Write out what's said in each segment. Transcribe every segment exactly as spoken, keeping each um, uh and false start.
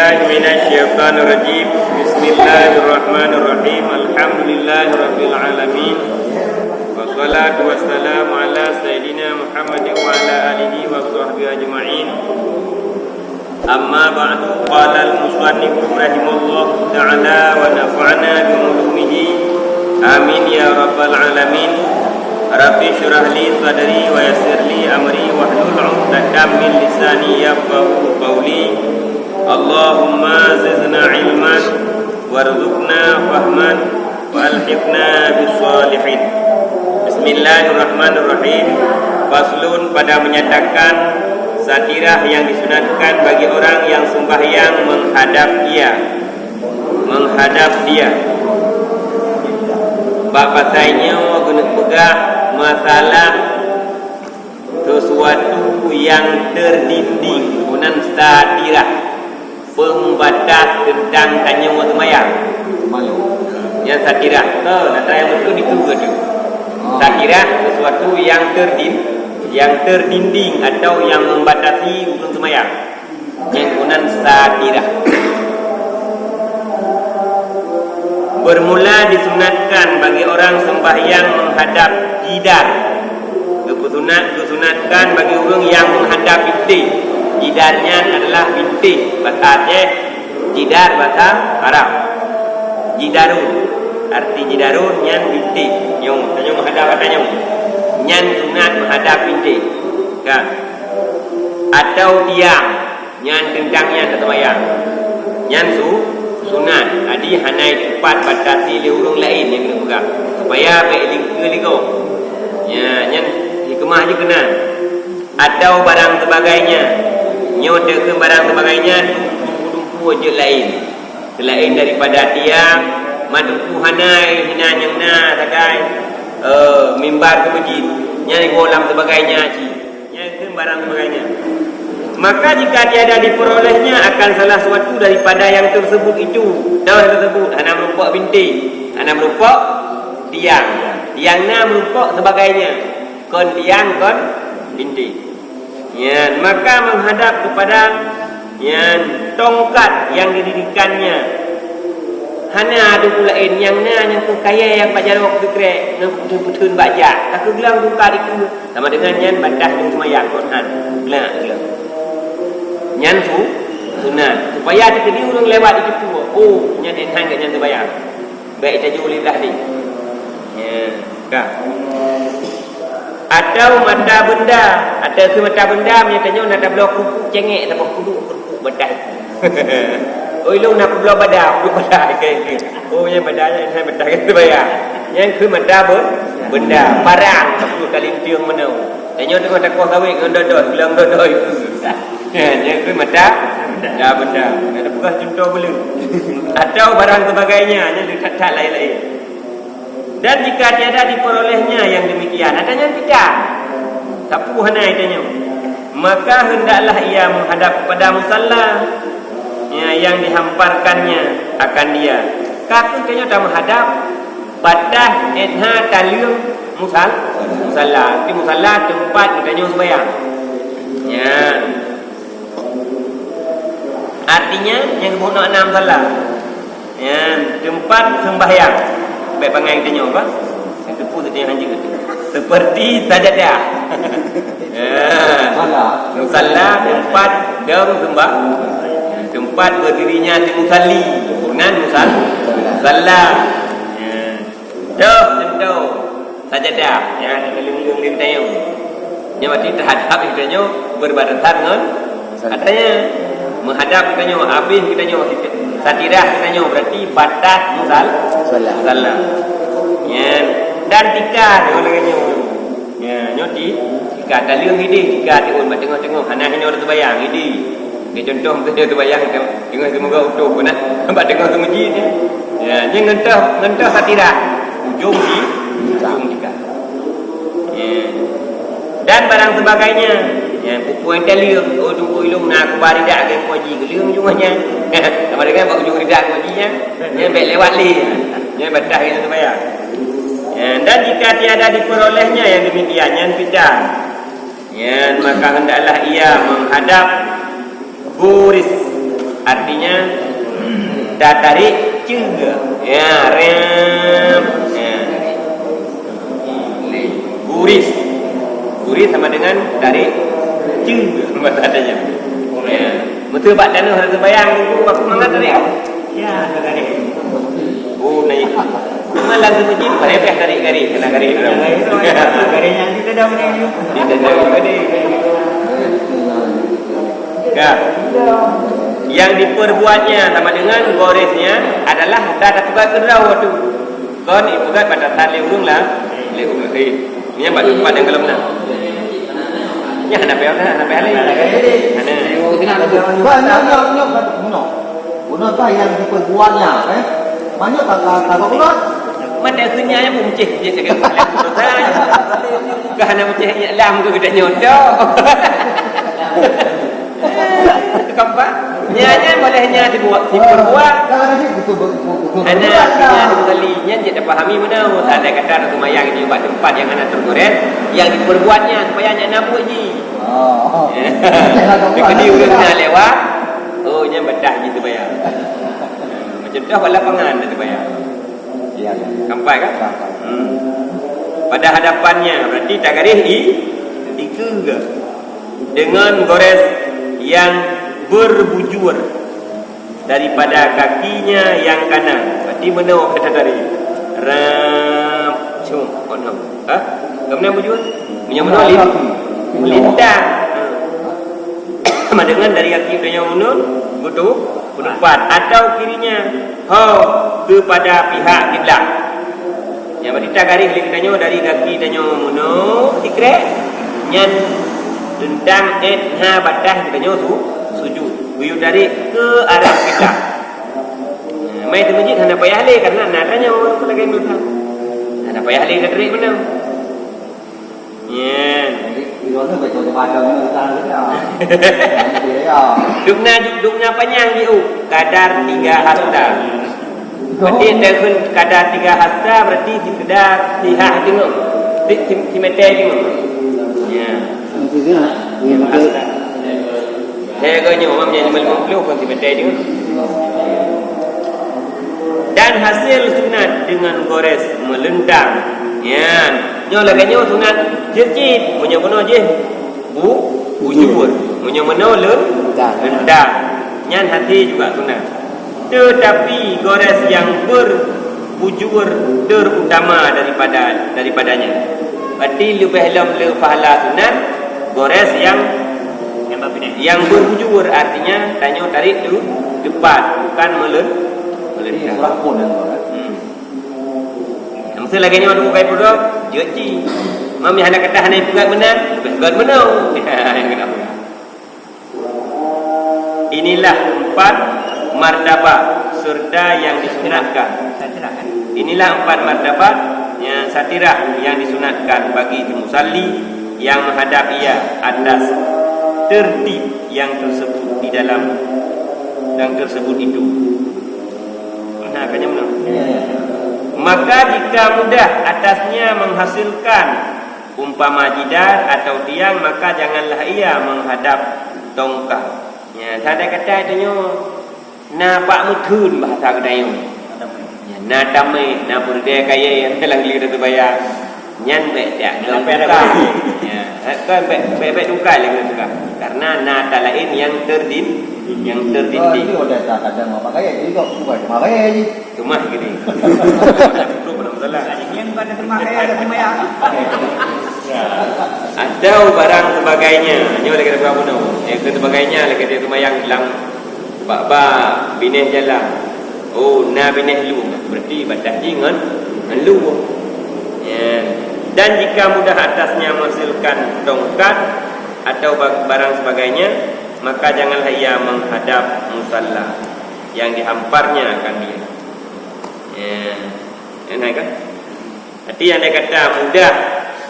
بالله من الشيطان الرجيم. بسم الله الرحمن الرحيم. الحمد لله رب العالمين. والصلاة والسلام على سيدنا محمد وعلى آله وصحبه أجمعين. أما بعد، قال المصنف رحمه الله تعالى ونفعنا بعلومه، آمين يا رب العالمين. رب اشرح لي صدري ويسر لي أمري واحلل عقدة من لساني يفقهوا قولي. اللهم زدنا علما وارزقنا فهما وألحقنا بالصالحين. Bismillahirrahmanirrahim. Faslun, pada menyatakan satirah yang disunatkan bagi orang yang sembahyang menghadap dia. Menghadap dia. Bak pasai nyoe geuneuk peugah masalah sesuatu yang terdinding, meunan satirah. Pembatas teuntang tanyoe seumayang. Nyan satirah. Oh, nata nyang beutôi dikeue tu. Satirah sesuatu yang terdin-, yang terdinding atau yang membatasi ureuëng seumayang. Nyan keunan satirah. Bermula disunatkan bagi orang sembahyang menghadap jidar. Geupeusunat, geusunatkan bagi ureuëng nyang menghadap bintéh. Jidar nyan adalah bintéh, basa Aceh, jidar basa Arab. Jidarun, arti jidarun nyan bintéh. Nyoe, tanyoe menghadap ata nyoe. Nyan sunat menghadap bintéh. Kan? Atau tiang. Nyan teuntang nyan taseumayang. Nyan su-, sunat. Jadi hana teumpat batasi lé ureuëng laén nyang keuneuk peugah, supaya bék lingkeue lé gob. Nya, nyan hikmah jih keunan. Atau barang sebagainya. Nyoe teukeun barang sebagainya dumpeue-dumpeue jeuet laén. Seulaén daripada tiang, mandum hana hinan nyang na sagai, eh, mimbar keu beujeuet. Nyan iwoe lam sebagainya cit. Nyan keuh barang sebagainya. Maka jika tiada diperolehnya akan salah suatu daripada yang tersebut itu, tahu yang tersebut, hana meurumpok bintéh, hana meurumpok tiang. Tiang na meurumpok sebagainya, kon tiang, kon bintéh. Nyan, maka menghadap kepada, nyan, tongkat yang didirikannya. Hana ada pula laén nyang na, nyang keu kayée nyang bak jaroe keukrek, ngon peutheun-peutheun bak jak. Ka keugleueng tungkat dikeue. Sama dengan nyan bantah nyang seumayang, kon han. Glak, glak. Nyan su-, sunat. Supaya teukeudi ureuëng lewat jiteupeue, oh, nyan han gét nyan seumayang. Bék tajok lé blah deh. Ya, ka. Atau mata benda, atau keu mata benda, meunyoe tanyoe na tabloe kuku cengek, saboh kudu kuku bantah. Oh, ilong na kubloe bada, kudu bada. Oh, nyan bada nyan, nyan bantah seumayang. Nyan keu mata be-, benda, barang, saboh kalintieng meunoe. Tanyoe teungoh takoh sawét ngon dodoi, gleueng dodoi. Nyan, nyan keu mata, ya, benda. Nyan peugah cuntoh buleuen. Atau barang sebagainya, nyan that-that laén-laén. Dan jika tiada diperolehnya yang demikian, ada nyan tidak. Sapeue hana tanyoe. Maka hendaklah ia menghadap kepada musalla, ya, yang dihamparkannya akan dia. Ka keuh tanyoe tameuhadap, bantah, eh, na taleueng musal-, musalla. Di musalla teumpat geutanyoe seumayang. Nyan. Artinya, nyang geuboh na musalla. Nyan, teumpat seumbahyang. Bék bangai geutanyoe, bah. Teupeu geutanyoe hanjeuet. Seperti sajadah. Ya. Musalla, teumpat dong seumba-, teumpat berdirinya si musalli. Nan musal-, musalla. Ya. Toh, contoh sajadah, ya, taleueng-leueng di tanyoe. Nyan berarti teuhadap di tanyoe berbatasan ngon, katanya, menghadap di tanyoe, habéh di tanyoe, satirah di tanyoe, berarti batas musal-, musalla. Nyan, dan tikar, nyoe lagée nyoe. Ya, nyoe ti-, tikar taleueng idéh, tikar tiôn bak teungoh-teungoh, hana hinoe teubayang idéh. Di contoh, misalnya teubayang, teungoh seumoga utoh pun nah, bak teungoh seumeujid, ya. Ya, nyan ngon toh, ngon toh satirah. Ujong di, ujong tikar. Ya. Dan barang sebagainya. Ya, peue-peue nyang taleueng, oh, teungku ilong na kuba ridak keu ngaji, geuleueng ujong nyan. Sama dengan bak ujong ridak ngaji nyan, nyan bék lewat lé. Nyan bantah nyang teubayang. Ya, dan jika tiada diperolehnya yang demikian, nyan pita. Nyan, maka hendaklah ia menghadap Guris. Artinya, tatarik ceuga. Ya, rem. Ya. Guris. Guris sama dengan tarik ceuga. Bahasa adanya. Ya. Betul, bak tanah ada bayang, aku mangat tarik. Ya, tarik. Oh, naik. Malah tu mungkin, pakai garis-garis, kena garis. Garis yang kita dah boleh. Kita dah boleh. Ya. Yang diperbuatnya sama dengan goresnya adalah hatta tapeugöt keu droe tu. Kon ipeugöt batasan lé ureueng lah, lé ureueng laén. Nyan bak teumpat nyang gohlom na. Nyan hana payah, hana payah lé. Hana. Bah, nyoe, nyoe, nyoe, nyoe. Bunoe bah nyang diperbuatnya, eh? Manyok ka, ka, ka bunoe. Mata keu nyan pun ceh, ceh, ceh, ceh. Ka hana ceh nyan lam ke kita nyoto. Kompak. Nyan, nyan boleh nyan dibuat, diperbuat. Hana, nyan kali nyan jeuet dipahami meunoe. Andai kata na seumayang di bak teumpat nyang hana teugores, nyang diperbuatnya supaya nyan na buet jih. Oh. Jadi ureueng na lewat, oh, nyan beudah jih seumayang. Macam tu bak lapangan dah seumayang. Ya, ya. Sampai kan? Sampai. Hmm. Pada hadapannya, berarti tagaréh i, ikeue. Dengan gores yang berbujur daripada kakinya yang kanan. Berarti meunoe kata tadi. Ram, cuma, oh, no. Ha? Kamu yang bujur? Meunyoe meunoe lin-, lintang. Ha. Sama dengan dari kaki udah yang menun, betul? Penumpat atau kirinya. Ho, kepada pihak kiblat. Nyang berarti tagaréh lé geutanyoe dari kaki tanyoe meunoe sikrek, nyan teuntang ék na bataih geutanyoe su-, sujud. Geuyue tarék ke arah kiblat. Nah, mai teumeujeuet hana payah lé, karena na tanyoe lagèe nyoe. Hana payah lé tarék meunoe. Nyan. Jadi, di luar tu betul-betul padang ni, utang dia. Ya. Dubna, dubna panyang di u, kadar tiga hasta. Berarti dah pun kadar tiga hasta, berarti sekedar sihah tengok. Si, si, si meter tengok. Ya. Tiga. Tiga hasta. Saya agaknya orang yang lima puluh pun si meter tengok. Dan hasil sunat dengan gores melentang. Nyan. Nyoe lagèe nyoe sunat jeuet cit. Meunyoe keunoe jih bu-, bujur. Meunyoe meunoe le-, lentang. Nyan hati juga sunat. Tetapi gores yang berbujur terutama daripada, daripadanya. Berarti leubeh lom le pahala sunat gores yang, yang berbujur, artinya tanyoe tarék tu tepat, bukan melen-, melentang. Ini surah pun yang tu, kan? Hmm. Maksud lagèe nyoe tu bukai peugot, jeuet cit. Mam hana kata hana ipeugöt meunan, leubeh göt meunoe. Inilah empat martabat serta yang disunatkan. Inilah empat martabat yang satirah yang disunatkan bagi musalli yang menghadap ia atas tertib yang tersebut di dalam, yang tersebut itu. Nah, kan nyoe meunan. Maka jika mudah atasnya menghasilkan umpama jidar atau tiang, maka janganlah ia menghadap tongkat. Ya, tanda kata tanyoe na pak meutheun bahasa geutanyoe. Ya, na tameh, na peureudée kayée nyang telah lé teubayang. Nyan bèk jak lom tungkai. Ya, kan bèk, bèk, bèk tungkai lé tungkai. Karena na ata laén nyang terdin-, nyang terdinding. Oh, itu ada tak kadang apa kaya, jadi kau bukan cuma kaya je. Keumah gini. Belum pernah masalah. Yang bukan terima kaya ada sembahyang. Atau barang sebagainya. Nyoe lagèe buah bunoe. Yang sebagainya lagèe dia sembahyang dalam bak-bak binéh jalan. Oh, na binéh lu. Berarti batas jih ngon, ngon lu. Ya. Dan jika mudah atasnya menghasilkan tongkat atau ba-, barang sebagainya, maka janganlah ia menghadap musalla yang dihamparnya akan dia. Ya. Enak kan? Berarti andai kata mudah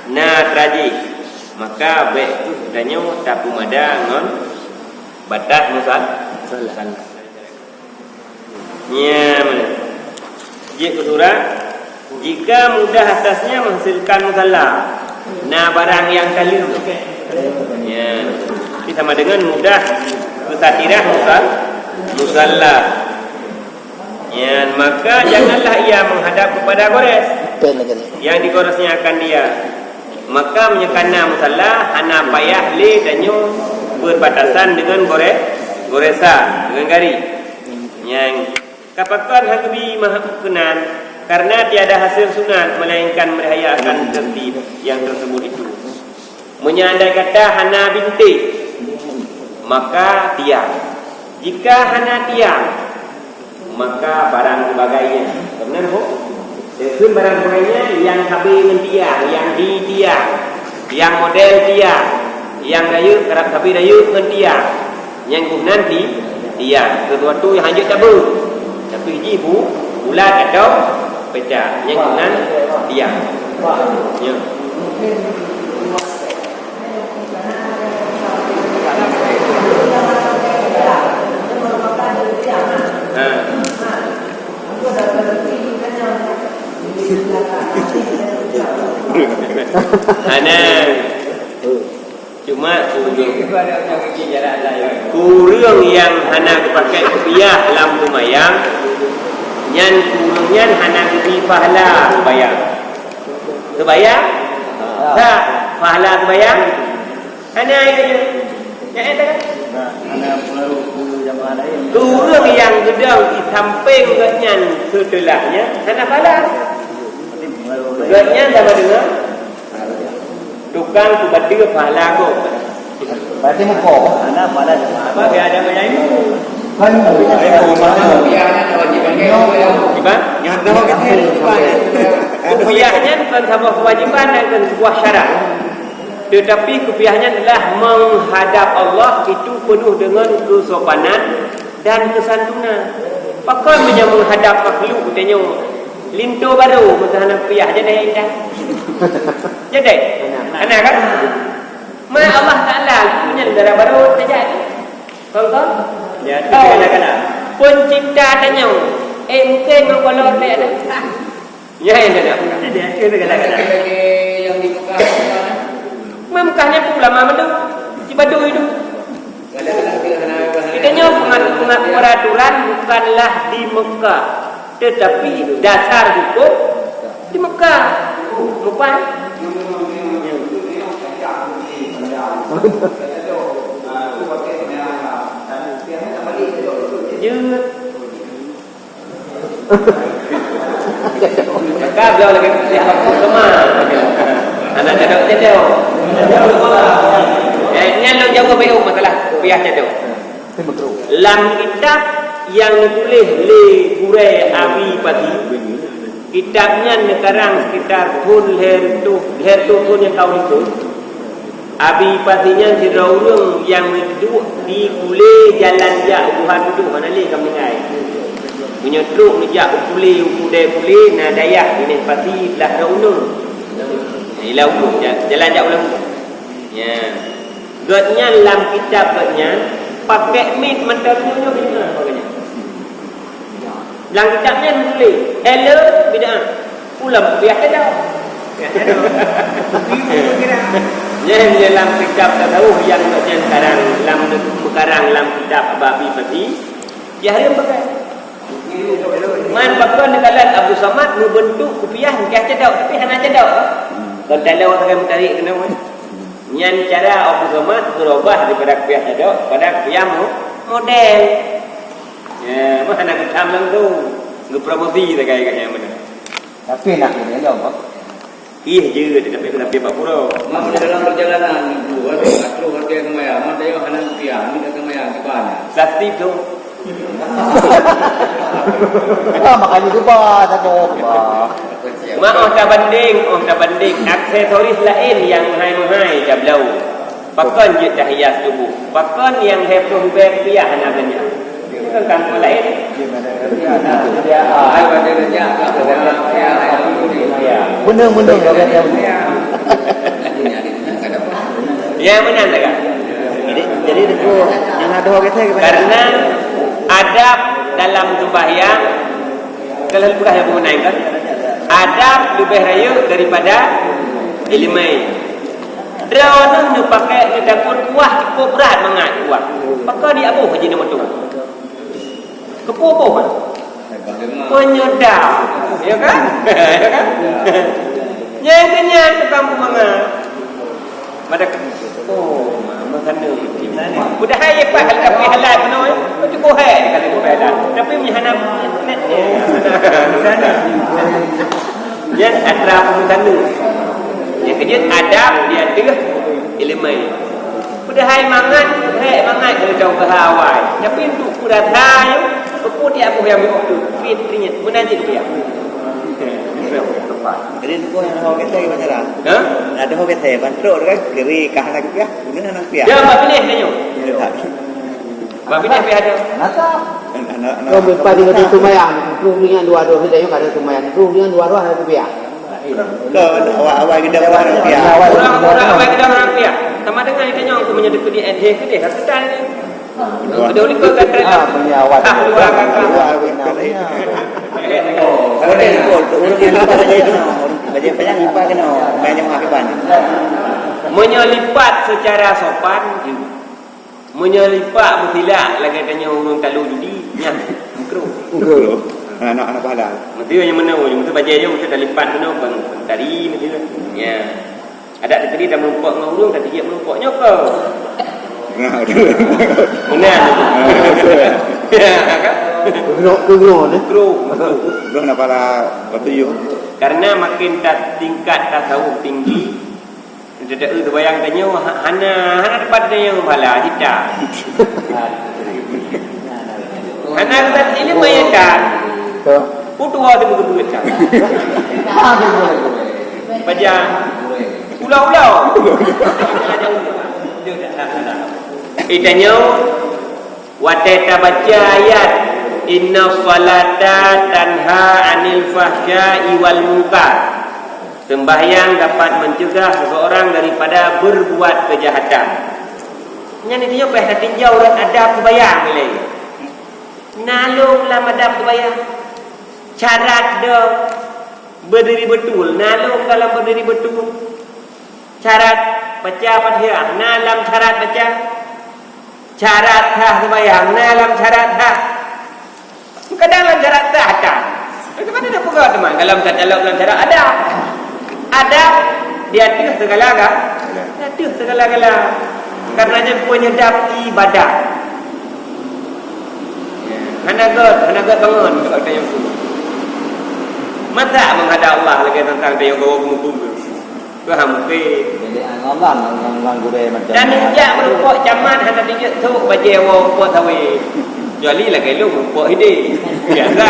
na teurajih, maka bèk kheueh tanyoe tapeumada ngon batas musal-, musalla. Nyan. Jeuet keu surat, jika mudah atasnya menghasilkan musalla. Na barang nyang ka lheueh. Nyan. Jadi sama dengan mudah keu satirah musal-, Musalla. Nyan, maka janganlah ia menghadap kepada gores. Pen lagi ni. Yang digoresnya akan dia. Maka meunyoe ka na musalla, hana payah lé tanyoe berbatasan dengan gore-, goresa, dengan gari. Nyan, ka pakon hana geubi maha keunan, karena tiada hasil sunat melainkan merayakan tertib yang tersebut itu. Meunyoe andai kata hana bintéh, maka tiang. Jika hana tiang, maka barang sebagainya. Benar, Bu? Deukeuen barang sebagainya yang sabe ngon tiang, yang di tiang, yang model tiang, yang rayeuk karab sabe rayeuk ngon tiang. Nyang geuh nan di tiang. Sesuatu yang hanjeuet tabu. Tapi jih bu, bulat atau pecah. Nyang geuh nan tiang. Ya. Ha. Hana. Cuma ureueng, ureueng nyang hana geupakai kupiah lam seumayang, nyan ureueng nyan hana geubri pahala seumayang. Seumayang? Sa, pahala seumayang? Hana, ya, ya. Ya, ya, tak? Ureueng nyang geudong di sampéng gobnyan seuteulah nyan hana pahala. Gobnyan sama dengan tukang peubateue pahala gob. Berarti muka. Anak pahala. Apa dia ada banyak ilmu? Kan ilmu mana? Iban? Yang dah kita ni, Iban. Kupiah nyan bukan sebuah kewajiban dan bukan sebuah syarat. Tetapi kupiah nyan adalah menghadap Allah itu penuh dengan kesopanan dan kesantunan. Pakon meunyoe menghadap makhluk tanyoe, linto barô meusaha kupiah jadi indah. Jadi? Hana kan? Ma Allah Taala geupeunyan dara barô tajak. Faham tak? Ya, oh, kena-kena. Pencipta tanyoe. Eh, mungkin ngon kolor dia ada. Ya, ya, ya. Dia, dia kena-kena. Memang Mekah ni pun ulama mandum. Di Badu itu. Kita nyoe pengat-, pengat-, peraturan bukanlah di Mekah. Tetapi dasar hukum di Mekah. Mekah. Jeuet. Maka beliau lagi putih waktu sama. Anak cedok-cedok. Eh, nyan lôn jaweueb B O masalah kupiah cedok. Lam kitab nyang neutuléh lé Gurèe Abi Pasi, kitab nyan neukarang sekitar thôn lhèe reutôh, lhèe reutôh thôn nyang ka u likôt. Abi Pasi nyan sidroe ureueng nyang neuduek di Pulé jalan jak u Buhan Tudoh, hana lé ka meuninggai. Meunyoe trok neujak u Pulé, u Pudèe Pulé, na dayah binéh Pasi blah droe uneun. Ilau uneun, ja-, jalan jak u Lambu. Ya. Gobnyan lam kitab gobnyan, pakèk miet mantong nyoe bid'ah, makanya. Lam kitab nyan tuléh, "Ele bid'ah, ulôn piah keudok." Nyan dalam kitab tasawuf nyang gobnyan karang lam, meukarang lam kitab Abi Pasi, ya, hareuem pakai. Man pakon neukalon Abdul Samad meubeuntuk kupiah, kupiah cedok, tapi hana cedok. Kon talo sagai meutarik keunoe. Nyan cara Abdul Samad geurubah daripada kupiah cedok kepada kupiah mo-, model. Ya, mah hana geutam langsung. Geupromosi sagai gobnyan meunan. Tapi nak kena jawab. Ih, je, tapi, tapi bak pura. Mak dalam perjalanan, dua hari, satu hari yang maya, mak dia hana rupiah, minta sama yang di mana? Plastik tu. Ah, makanya tu, bah, tak ada, bah. Mak, oh, tabanding, oh, tabanding. Aksesoris lain yang meuhai-meuhai dah blau. Pakon jeuet dah hias tuboh. Pakon nyang lhèe ploh ribèe rupiah hana beulanja. Bukan kampung lain. Bener-bener. Ya, benar tak? Jadi, jadi itu yang ada orang kata kepada karena adab dalam sembahyang, kalau bukan yang mengenai kan, adab lebih raya daripada ilmu. Droeneuh neupakai neutakot kuah cukôp brat mangat kuah. Pakon di Abu Haji nama tu? Keupeue boh? Penyedap. Ya kan? Ya kan? Nyang kenyang tukang peumangat. Madak, oh, meukaneuk. Padahai ya, Pak, kalau tapi halal keunoe, itu boh hai kalau tapi halal. Tapi meuhana. Nyan atra peumeukaneuk. Nyang keujeuet adab di ateueh ileumèe. Padahai mangat, hai mangat keu tahu bahasa awai. Tapi untuk peurasa nyoe, peuput tiap boh nyang beutôi. Fit ringat. Meunan cit piah. Jadi, tu pun ada orang kata, gimana cara? Ha? Ada orang kata, bantrok tu kan, kiri, kanan, kiri, guna anak piah. Dia apa pilih dia nyoe? Dia tak. Babineh pih ada. Nata. Kau berpadu dengan sembahyang, terus dengan dua doh, kita yang ada sembahyang, terus dengan dua doh ada kupiah. Kau awal-awal kita orang rupiah. Orang-orang awal kita orang rupiah. Sama dengan itu nyong aku menyedekah di N H ke dia, aku dah ni. Kedua lima kan tren. Ah, punya awal. Ah, dua kan. Dua kan. Kalau dia ikut, urut yang lupa saja itu. Banyak-banyak lupa kena. Banyak maaf, Iban. Menyelipat secara sopan. Meunyoe lipat meusilak lagèe tanyoe ureueng talo judi, nyan meukrôh. Meukrôh. Aneuk-aneuk pahala. Meusti nyang meunoe, meusti bajèe nyoe meusti talipat meunoe, ban tari meusti. Ya. Adak teukeudi tameureumpok ngon ureueng, tatijak meureumpok nyoe keuh. Nah, betul. Meunan. Ah, betul. Ya, kan? Keunoe, keunoe, ni. Meukrôh, meukrôh. Meukrôh na pahala bak tujoh. Karena makin ta-, tingkat tasawuf tinggi, Teudeue teubayang tanyoe ha-, hana, hana dapat tanyoe bala jita. Hana dapat ini mayata. Putua tu begitu jita. Baca ulau-ulau. Itanyoe Watèe tabaca ayat, "Inna salata tanha 'anil fahsya'i wal munkar." Sembahyang dapat mencegah seseorang daripada berbuat kejahatan. Nyan intinya payah tatinjau rot adab sembahyang ilèe. Na lôn lam adab sembahyang. Syarat deuh berdiri betul. Na lôn dalam berdiri betul. Syarat baca Fatihah, na lam syarat baca. Syarat sah sembahyang, na lam syarat sah. Kadang lam syarat sah, tak. Bagaimana nak peugah teman? Dalam syarat, dalam syarat ada. Ada di ateueh segala-gala. Di ateueh segala-gala. Karena nyan penyedap ibadah. Hana gèt, hana gèt bangun, kata yang tu. Masa menghadap Allah lagi tentang dia yang bawa buku. Paham ke? Jadi, Allah ngon, ngon, ngon gurèe macam. Dan jak meureumpok camat hana dijak thok bajèe woe meureumpok sawét. Kecuali lagèe lôn meureumpok hidé. Biasa.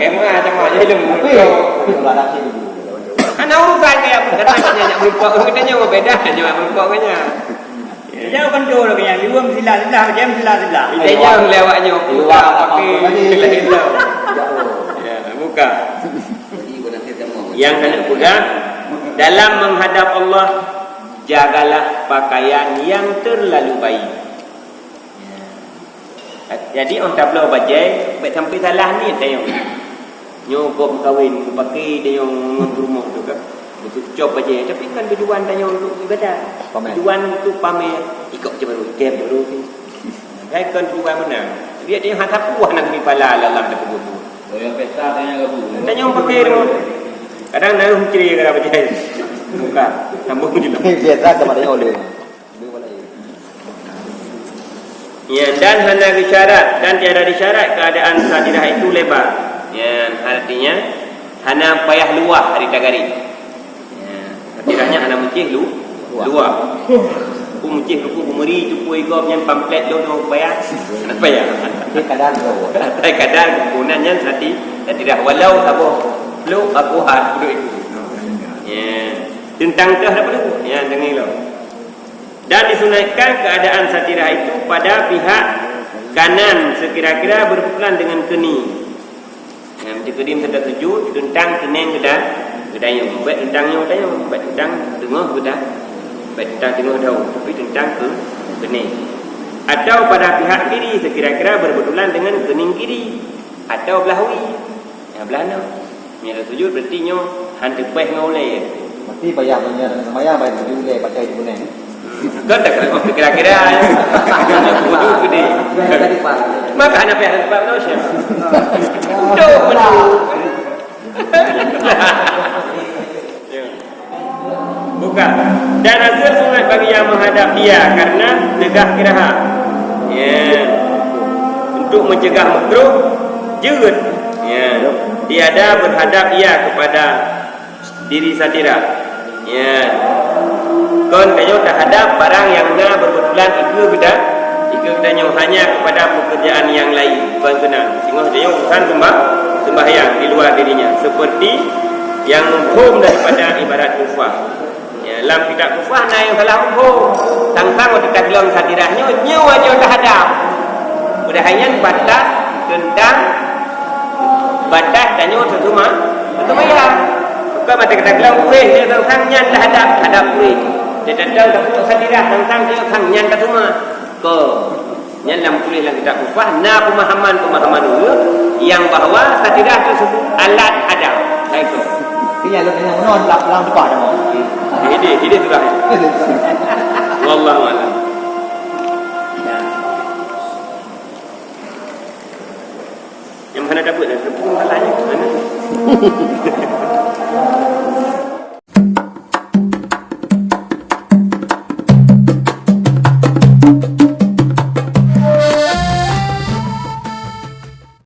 Kemah camat jadi lôn meureumpok. Hana urusan kaya apa. Kata nyan jak meureumpok, kata nyan beda, nyan meureumpok nyan. Jangan kan dua lagi yang dua mesti lah, lah, macam mesti lah, lah. Kita jangan lewat nyoe. Dua, pakai apa lagi? Lain lah. Ya, buka. Nyang keuneuk peugah, dalam menghadap Allah, jagalah pakaian yang terlalu baik. Jadi, ôn tabloe bajèe, bèk sampai salah niet tanyoe. Nyoe gob meukawen, meupaké tanyoe ngon peurumoh tu kan. Meucop bajèe, tapi kan tujuan tanyoe untuk ibadah. Pamer. Tujuan untuk pamer. Ikot je baru, ikot je baru. Hai kon tujuan meunan. Dia, dia hana puas nak beri pala lalam dah kubur. Oh, yang pesta tanya ke bu? Tanya orang pakai tu. Kadang nak mencuri kadang macam. Buka. Sambung je lah. Biasa tempat tanya oleh. Ya, dan hana disyarat, dan tiada disyarat keadaan satirah itu lebar. Ya, artinya hana payah luah hari tagari. Ya, satirahnya hana meucih lu, luah. Ku meucih ruku bumeri cuku igom nyan pamflet lom nyoe payah. Hana payah. Tapi kadar tu. Tapi kadar guna nyan sati, satirah walau saboh pluk aku hat duduk itu. Ya, tentang tu ada perlu. Ya, dengar lo. Dan disunatkan keadaan satirah itu pada pihak kanan sekira-kira berpukulan dengan keni. Nah, di kedim serta sujud, tentang kening geda-, gedayung. Baik tentang nyoe gedayung, baik tentang tengah geda-, baik tentang tengah daun, tapi tentang ke kening. Atau pada pihak kiri sekira-kira berbetulan dengan kening kiri atau belah wi. Ya, belah na. Meunyoe sujud berarti nyoe han teupeh ngon ulèe. Berarti payah meunyoe seumayang payah sujud ulèe baca itu beunang. Hmm, Kan tak kira-kira. Wujud gede. Maka hana payah tempat manusia. Untuk menunggu. Ya. Buka. Dan rasa sunat bagi yang menghadap dia karena tegah gerah. Ya. Untuk mencegah makruh, jeuet. Ya. Tiada berhadap ia kepada diri satira. Ya. Kon tanyoe tahadap barang nyang na berbetulan ikeue geuda, ikeue geutanyoe hanya kepada pekerjaan yang lain, kon keunan. Singoh tanyoe urusan sembah, sembahyang di luar dirinya, seperti yang mafhum daripada ibarat kufah. Ya, lam kitab kufah na nyang salah mafhum. Tang-tang watèe taglong satirah nyoe, nyoe aja tahadap. Padahai nyan batas teuntang batas tanyoe teusuma-, teuseumayang. Bukan mata kata geulong kuréh, dia teuntang nyan tahadap, hadap kuréh. Dia teuntang teuntang satirah, teuntang dia teuntang nyan teusuma. Ko. Nyan lam kuréh lam kitab kufah, na pemahaman-pemahaman ulama yang bahwa satirah tersebut alat hadap. Lain tu. Ini yang lebih menonton lam, lam depan dah mau. Ini, ini sudah.